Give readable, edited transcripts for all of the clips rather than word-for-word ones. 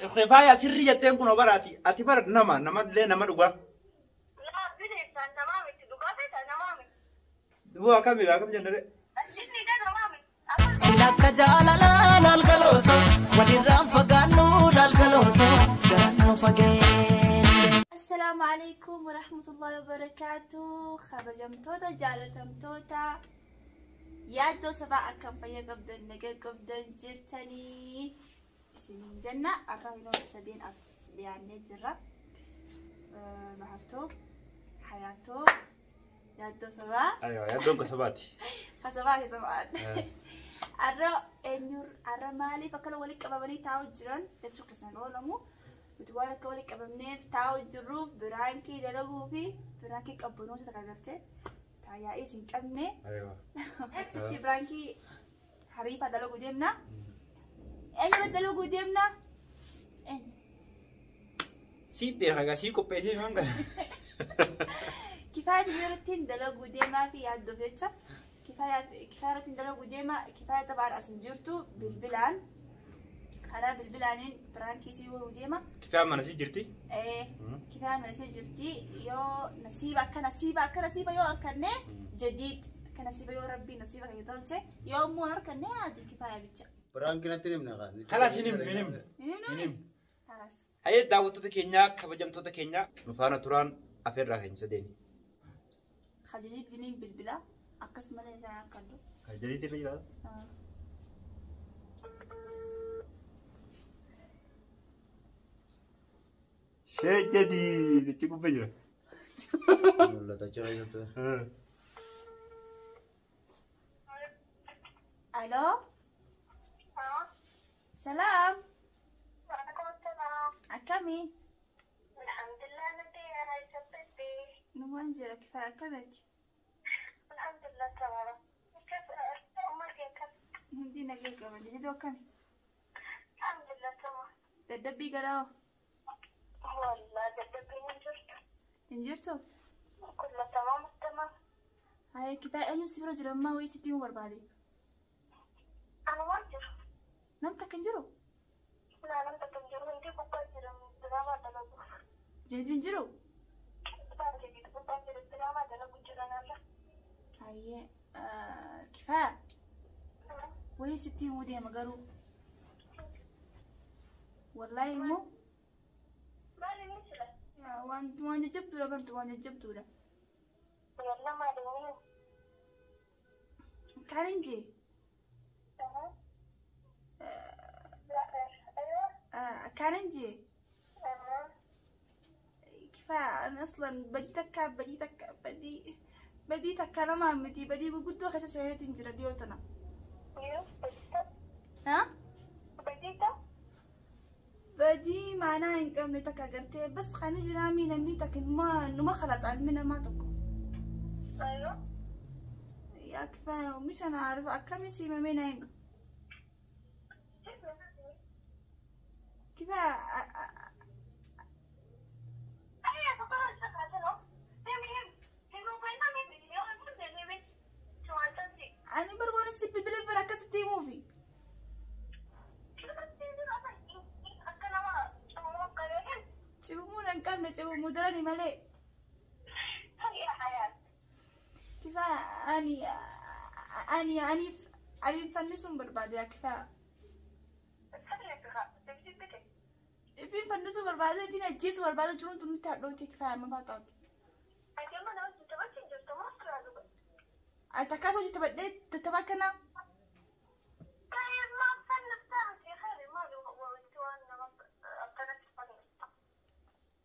Kifaaya sirrii jetteen kun baraati. Ati bara nama namallee nama dhugaa. Laa bineensaan namaa miti dhugaa feetaa namaa miti. Du'a akkamii akkam jennare? Inni gaa namaa miti. Silakka jaalalaan algalooto walirraan fagaannu algalooto jarannu fageesse. Assalaamu alaikum warahmatullahi wabarakaatu. Kabajamtoota jaalatamtoota yaaddoo sabaa akkam fayya qabdan nagaa qabdan jirtanii isiniin jenna. Har'a yeroo sadeen as dhiyaannee jirra. Bahartoo, Hayaatoo, yaaddoo sabaa. Aywa yaaddoon gosa baati. Kasabaati tabaan. Har'a eenyu har'a maaliif akkana walitti qabamanii taa'u jiran jechuu keessan oolamu. Nuti waan akka walitti qabamneef taa'u jirruuf biraankii dalaguu fi biraankii qabbanoota takka gartee taayyaa'ii hin qabne. Aywa. Sitti biraankii hariifaa dalaguu deemna. Eenyurra dalaguu deemna? Eenyu? Sii beeka gaa sii qopheessee waan kana. Kifaaya irratti dalaguu deemaa fi yaaddoof jecha. Kifaaya irratti dalaguu deema. Kifaaya taphaan as hin jirtu bilbilaan karaa bilbilaaniin biraankii si yooruu deema. Kifaaya mana sii jirti? Kifaaya mana sii jirti yoo nasiiba akka nasiiba akka nasiiba yoo harkanne jadiid akka nasiiba yoo rabbii nasiiba kan tolche yoo immoo harkanne ati kifaaya bicha. Biraankii natti himna kaa. Kalaas hin himnu hin himnu. Hin Hin himnu? himnu. Kalaas. Hayyee daawwattoota keenyaa kabajamtoota keenyaa nu faana turaan afeerraa keenya sadeeni. Jadiid giniin bilbila akkasumallee isaan harkannu. Kan jadiid irra jiraata. Shee jadiid achi gubbaa jira. Mul'ata achi keessatti. Aloo? Salaam. Waalaikum salaam. Akkamii? Alhamdulillah nagaya isabbitti. Numaan jira kifaaya akkamitti? Alhamdulillah tamam. Kif umar kee kam? Hundi nagee qaban jadiidoo akkami? Alhamdulillah tamam. Dadhabbii garaa hoo? Wallah dadhabbiin hin jirtu. Hin jirtu? Kulla tamam tamam. Haye kifaaya eenyu si bira jira ammaa wayii sitti himuu barbaade? Anumaan jiru. Nam takka hin jiru? Laa nam takka hin jiru. Hundi gubbaa jira. Diraamaa dalagu. Jadiid hin jiru? Gubbaa jira. Gubbaa jira. Diraamaa dalagu jiran irra. Haye kifaaya wayii sitti himuu deema garuu. Wallaahi immoo Maal inni sila? waan jajjabduudha bartu waan jajjabduudha. Yalla maal inni? Kan hin jee kan hin jee kifaaya ani aslan badii takka badii takka badii badii takka namaa miti badii gurguddoo keessa seeneetiin jira dhiyoo tana. Ha? Badii maanaa hin qabne takka agartee bas kana jiraamii namni takka numa khalaxa ilmi namaa tokko. Yaa kifaaya mish ana عارفة akkami siimamee na hima. Kifaaya ani barbaada si bilbila bira akkasitti himuufi. Cibumuu hin qabne cibumuu darani malee. Kifaaya ani ani ani ani fannisuun barbaade yaa kifaaya. Ifin fannisuu barbaade ifin ajjeesuu barbaade jiruun tun nutti hadhoote kifaaya amma faataatu. Ati takkaas hojii taphadhee tattaba akkanaa.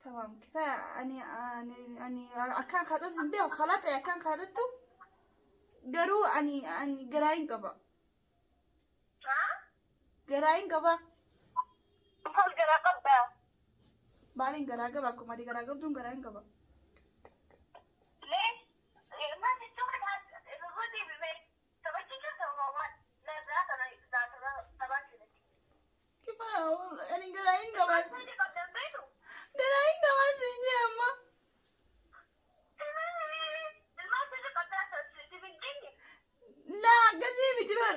Tamam kifaaya ani ani ani akkaan kadhatu hin beeku khalaxa akkaan kadhattu garuu ani ani garaa hin qaba. Garaa hin qaba. Maaliin garaa qaba akkuma ati garaa qabduun garaa hin qaba. Kifaaya ani garaa hin qaba. Garaa hin qaba siin jee amma. Laa akkasii miti bar.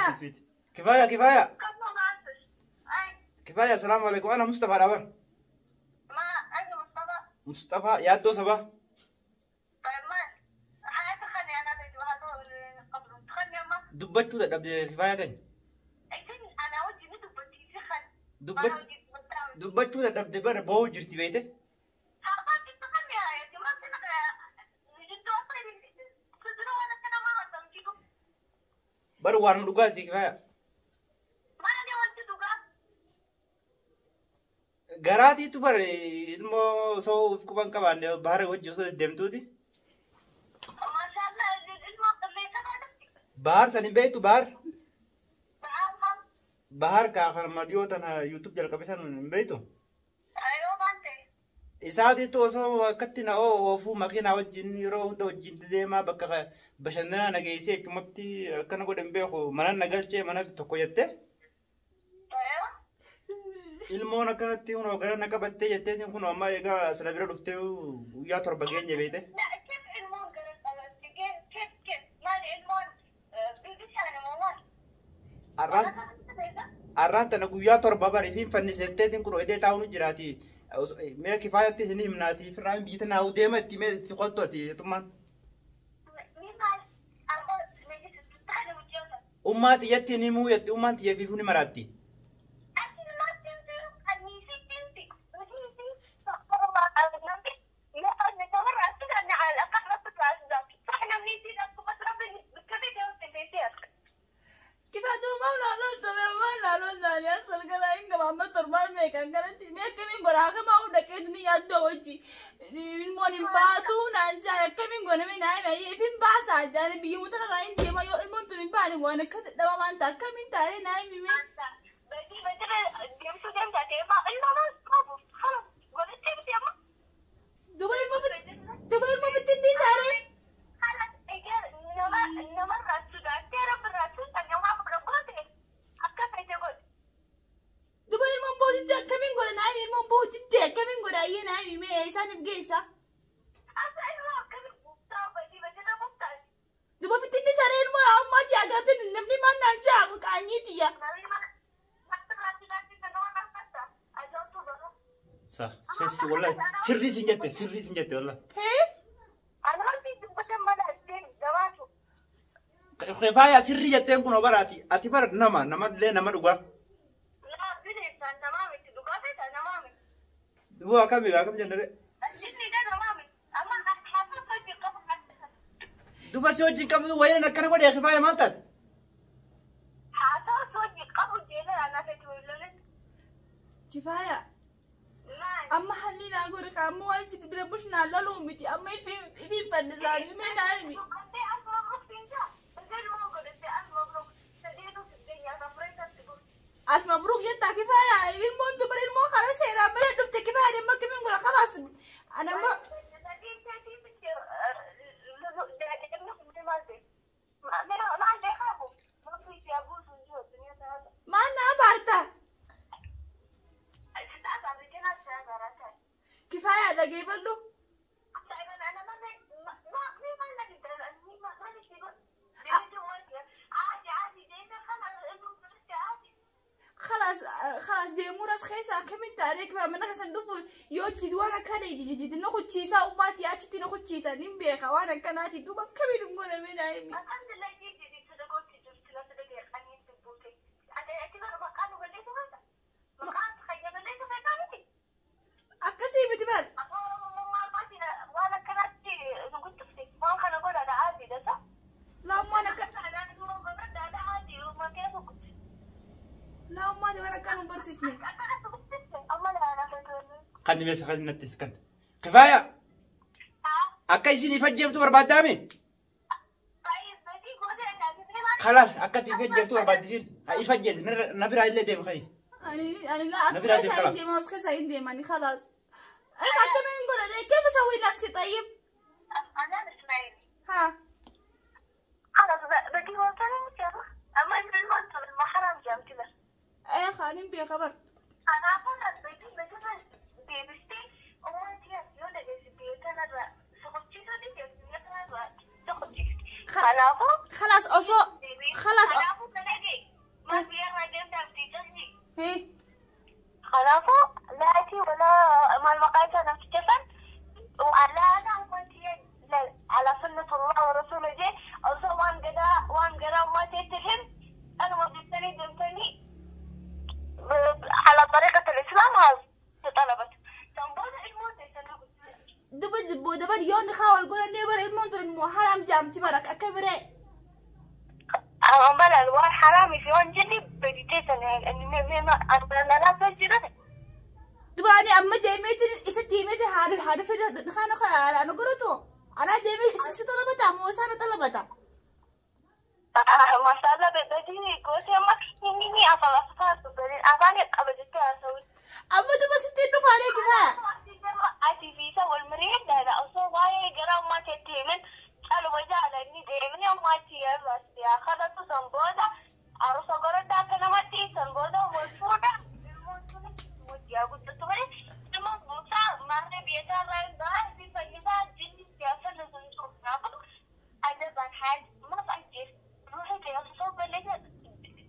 Kifaya. Kifaya kifaya. Kifaya salaamu alaikum. Ana Mustafa Dhabar. Mustafa yaaddoo sabaa. Dubbachuu dadhabde kifaaya teenya. Dubbachuu dadhabde bara boo'uu jirti beeyte. Bara waan dhugaati kifaaya. Garaatiitu bara ilmoo osoo of quban qabaanne bahara wajji osoo deddeemtuuti. Bahar san hin beektu bahar. Bahar kaa kan dhiyoo tana YouTube jalqabe san hin beektu. Isaatiitu osoo akkatti na oofuu makiinaa wajjin yeroo hunda wajjin deemaa bakka bashannanaa na geessee achumatti akkana godhe hin beeku mana na galchee mana tokko jettee. Ilmoon akkanatti kunoo gara na qabattee jettee kunoo amma egaa sila bira dhuftee guyyaa 7 geenye beekte. Arraan tana guyyaa 7 bari fi fannisetteetiin kunoo edee taa'uun jiraati. Mee kifaayatti isin himnaati firraan biyyi tanaa deema itti mee itti qottu ati tummaan. Ummaa xiyyatti ni muu jetti ummaan xiyya fiifuu ni maraatti. Sirrii siin jette, sirrii siin jette wallah. Kifaaya sirrii jetteen kunoo bara ati ati bara nama namallee nama dhugaa. Duba akkami akkam jennare. Duba si wajjin qabdu wayiin akkana godhe kifaaya maal taate? Kifaaya. Amma halli naa godhe amma waan si bilbila bushnaa loluu miti amma ifi fannisaanii mee naa himi. ألف مبروك يا كفاية المون دبر المون خلاص أنا مرة دفت كفاية ما كمين ولا خلاص أنا ما ما أنا بارتا كفاية ده جايب له خلاص خلاص ديمو راس خيسا كمين تاريك ما من خسن دفو يوجد وانا كان يجي نخد شيسا وما تياتي نخد شيسا نبيخ وانا كاناتي دوبا كمين نقول من عيني الحمد لله جديد صدقتي جبت لا صدقي أني تبوتي أنا أعتبر مكان وليت هذا مكان تخيل ليس في أكسي بتبر وانا كانت قلت في ما كان أقول أنا عادي ده صح؟ لا ما أنا أنا عادي وما كيف كنت لا ما دي وانا كانوا برسسني خلني بس خلني نتسكن كفايه اكايسيني فجبت بربادامي خلاص اكتي فجبت بربادسين هاي فجز نبرا اللي ديم خي انا لا اصبر عندي ما اسكت عندي ماني خلاص انا حتى ما نقول انا كيف اسوي نفسي طيب انا اسمعيني ها خلاص بدي وصلني اما انت ما حرام جامتي بس ايه خانم بيا خبر انا اقول بيتي بيبستي خلاص أصو خلاص Kanaafuu laatii walaa maal maqaa isaa namticha san alaa wanti ala sunnatullah wa rasuula jee osoo waan gadaa waan garaa ummateetti him anuma jettanii deemtanii على طريقة الإسلام هذا طلبت تنبوذ الموت. Duba booda bar yoonni haa wal godhannee bara ilmoon tun immoo haraam jaamti bara akka biree. أمال الوار حرامي في وان جني بديتي أنا أنا لا تجري. Duba ani amma deemeetiin isa deemeetiin haadha haadha fedha kana kana ana godhatu. Ana deemee isa talabata moo isaan talabata. ما شاء الله بدي قلت ما إني أفضل أفضل أفضل قبل أسوي. Amma duba sittiin dhufaalee kifaa. Ati fiisa wal mariin dha osoo waa'ee gara ummaa keetti himin caluma jaalanni deemni ummaatti yaa kadhatu san booda arusa godhadha akka namatti san booda wal fuudha ilmoon sun yaa guddatu malee ilmoon buusaa maarree biyya isaa irraa hin fayyisaa jinni siyaasa sun cuunaafu ajabaan haal maaf ajjeef ruuxii ta'e osoo balleessa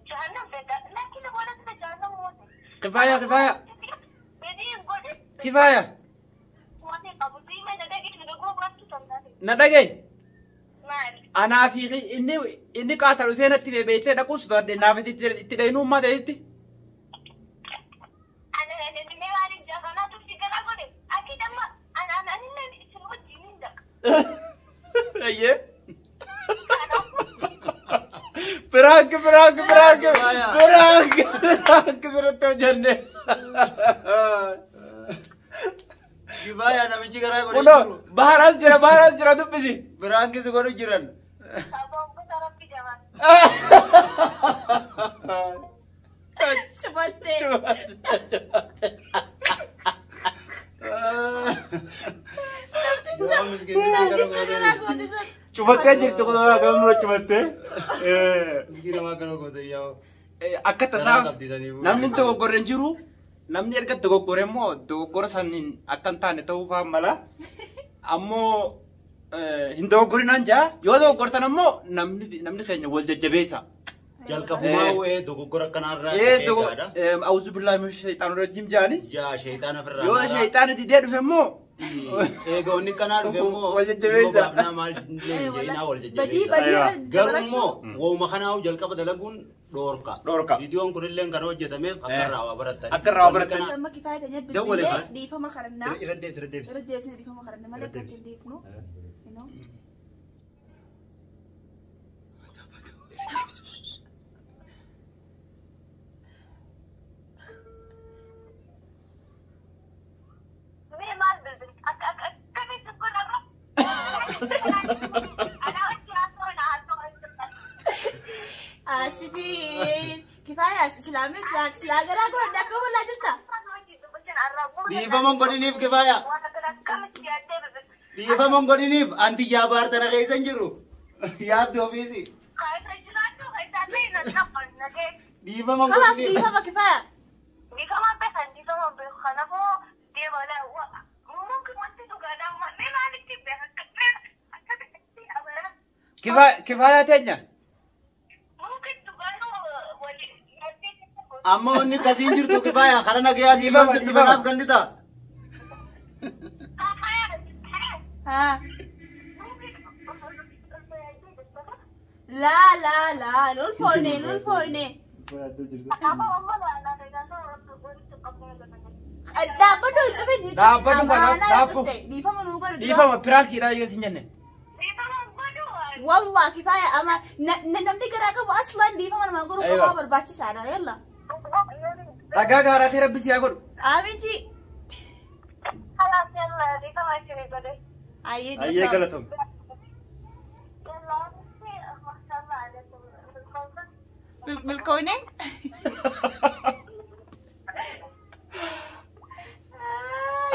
jahannam danda'a laakiin walatti jahannam moote. Kifaaya kifaaya. Kifaaya. Na dhagaye. Anaa fi inni qaata dhufee natti beektee dhaquu sodaadhe naaf itti dhayinuu ummaa ta'etti. Ayyee. Prank prank prank prank prank sirriitti hojjenne. Kifaaya namichi garaa godhe Kunoo baharaas jira baharaas jira dubbisi. Biraankis godhu jiran. Cufattee. Namticha garaa goote sun. Cufattee jirti kunoo akkam cufattee. Miskiina waan kana goote yaa. Akka tasaa namni dogoggorre hin jiru. Namni erga dogoggore immoo dogoggora saniin akka hin taane ta'uu fa'aa mala. Ammoo hin dogoggorinaan jaa yoo dogoggortan ammoo namni keenya wal jajjabeessa. Jalqabumaa wa'ee dogoggora akkanaarraa eeggaadha. Awuzu billaahi min shayxaanir rajiim jaani. Jaa shayxaana ofirraa. Yoo sheexaani didee dhufe immoo Eega wanni kanaa dhufe immoo Wal jajjabeessa. Baafnaa maal jeenaa wal Badii jajjabeessa. badii irra Garuu dabalachuu. immoo wauma kanaaf jalqaba dalaguun dhoorka. Dhoorka. Viidiyoon kunillee kan hojjetameef akka irraa waa barattan. Akka irraa waa barattan. Amma kifaaya keenya Dawwale bilbilee kaan. dhiifama kadhannaa. Irra deebisi irra deebisi. Irra deebisnee dhiifama kadhanna malee Irra akka deebisi. ittiin dhiifnu. You know. Asifiin kifaaya islaamis silaa garaa godhadha akka bal'aa jirta. Dhiifama hin godhiniif kifaaya. Dhiifama hin godhiniif anti yaa baartana keessa hin jiru. Yaaddu ofiisi. Dhiifama hin Kalaas godhiniif. dhiifama kifaaya. Kifaaya teenya. Amma wanni akkasiin jirtu kifaaya karaa nagayaa dhiifama sitti banaaf kennita. Haa. Laa laa laa lolfoone lolfoone. Dhaabbadhu hin cufin hin cufin Dhaabbadhu amaanaa dhaabbadhu. cufte dhiifama nuu godhu dura. Dhiifama piraankiidha yoo isin jenne. Wallah kifaaya ama namni garaa qabu aslan dhiifama namaa godhu Aywa. qabaa barbaachisaadha yalla. Dhagaa gaaraa kee rabbi si haa godhu. Amici. Ayyee Ayyee dhiifama. galatoom. Milkoone.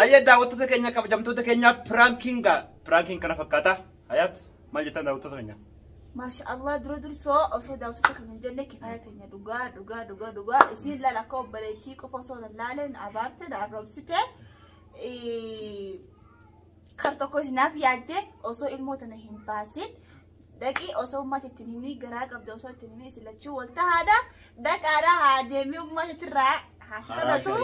Ayyee daawwattoota keenya kabajamtoota keenya piraankiin gaa piraankiin kana fakkaata. Hayaat maal jettan daawwattoota keenya? Maasha Allah dura dursoo osoo daawwattoota keenya hin jenne kifaaya keenya dhugaa dhugaa dhugaa dhugaa isin ilaala akka obboleettii qofa osoo hin laaleen abaarte na arrobsite kar tokko isinaaf yaadde osoo ilmoo tana hin baasin Dhaqii osoo uummata ittiin himni garaa qabda osoo ittiin himni isin lachuu wal tahaadha. Dhaqaadha haa deemee uummata irraa haa kadhatu.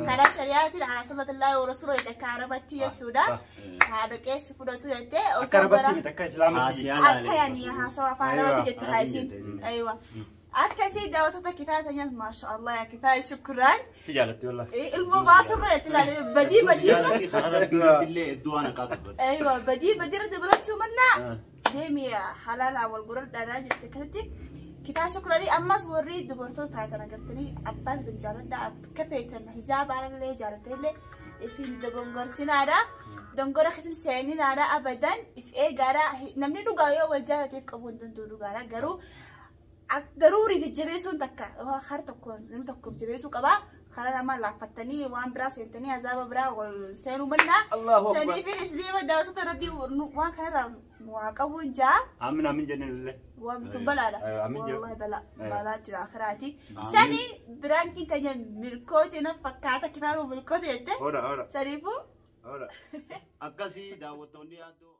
Karaa shariyaatiin haa sunnatullaahi wa rasuulihi jettee akka arabatti jechuudha. Haa dhaqee si fudhatu jettee Akka osoo arabatti gara miti akka islaamatti. akka yani haasawa afaan arabatti jette haa isiin. Aywa. Akkasii daawwattoota kifaaya tanyaan maasha Allah yaa kifaaya shukuraan. Si jaalatti wallahi. Ilmoo baasurra jetti ilaalee badii badii. Jaalatti karaa rabbii illee hedduu waan haqaa dubbata. Aywa badii badii irra dabalachuu mannaa. Deemi halaalaa wal godhadhaa jette akkasitti. Kifaaya shukuranii ammas warri dubartoota taatan agartanii abbaan isin jaaladha akka feetan hizaaba alallee jaalatanii ifin dogongorsiinaadha. Dongora keessan seeninaadha abadan if eegaadha. Namni dhugaa yoo wal jaalateef qabu hin danda'u dhugaadha garuu daruurii fi jabeessuun takka har tokko namni tokkoof jabeessuu qaba. Karaa nama laaffattanii waan biraa seentanii azaaba biraa wal seenuu mannaa. Allahu Akbar. Saniifin isliima daawwattoota rabbii waan kanarraa waa qabuun jaa. Aamin aamin jenneen illee. Waan tun balaadha. Aamin jedhu. Wallahi balaa balaa jira akhiraati. Sani biraan keenya milkooti na fakkaata kifaanuu milkooti jette. Hoodha hoodha Saniifuu hoodha. Akkasii daawwattoonni yaaddoo.